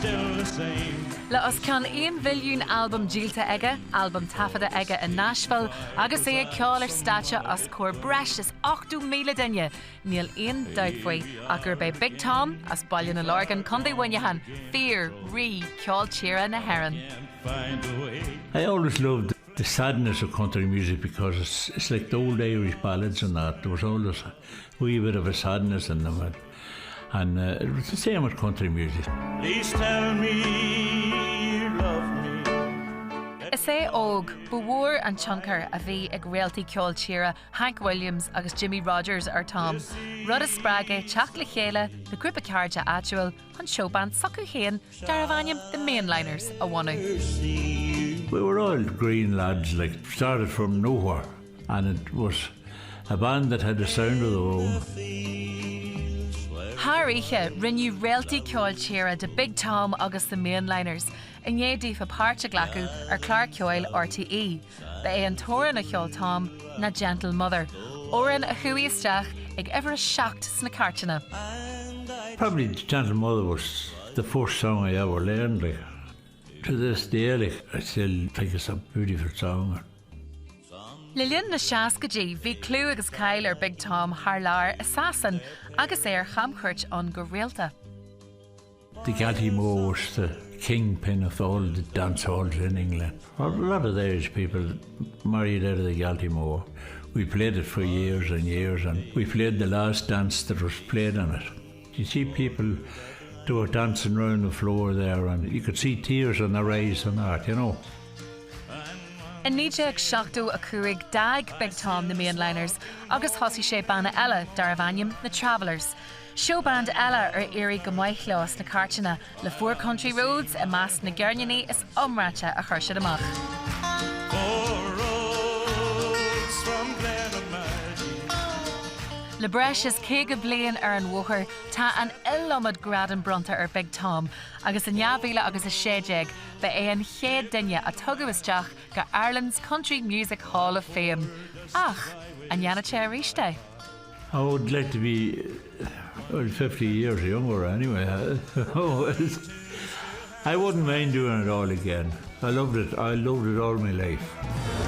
still the same. Le os cionn 1 mhilliún albam díolta aige, albam taifeadta aige i Nashville agus é ag ceol ar stáitse os comhair breis is 80,000 duine, níl aon dabht faoi ach gurb é Big Tom as Baile na Lorgan, Contae Mhuineacháin, fíor rí ceol tíre na hÉireann. I always loved the sadness of country music because it's, it's like the old Irish ballads and that. There was always a wee bit of a sadness in them. And, and uh, it was the same with country music. Please tell me you love me. Is é óg, ba mhór an tionchar a bhí ag réaltaí ceol tíre Hank Williams agus Jimmie Rodgers ar Tom, rud a spreag é teacht le chéile le grúpa cairde áitiúil chun seó-band s'acu féin darbh ainm The Mainliners a bhunú. We were all green lads like started from nowhere and it was a band that had a sound of their own. Thar oíche, rinneadh réaltaí ceoil tíre de Big Tom agus The Mainliners i ndiaidh daofa páirt a ghlacadh ar chlár ceoil RTÉ. Ba é an t-amhrán a cheol Tom ná Gentle Mother, amhrán a chuaigh isteach ag uimhir a 7 sna cairteanna. Probably Gentle Mother was the first song I ever learned like. To this day like I still think it's a beautiful song. Le linn na seascaidí, bhí clú agus cáil ar Big Tom thar lear i Sasain agus é ar chamchuairt ann go rialta. The Galtymore was the kingpin of all the dance halls in England. A lot of the Irish people married out of the Galtymore. We played it for years and years and we played the last dance that was played on it. You see people they were dancing round the floor there and you could see tears in their eyes and that, you know. I 1975 d'fhág Big Tom na Mainliners agus thosaigh sé banna eile darbh ainm na Travellers. Seó-band eile ar éirigh go maith leo sna cairteanna, le Four Country Roads i measc na gceirníní is iomráite a chuir siad amach. Le breis is 50 bliain ar an bhóthar, tá an iliomad gradam bronnta ar Big Tom agus in 2016 ba é an chéad duine a tugadh isteach go Ireland's Country Music Hall of Fame. Ach an ndéanfadh sé arís é? I would like to be well 50 years younger anyway. I wouldn't mind doing it all again. I loved it. I loved it all my life.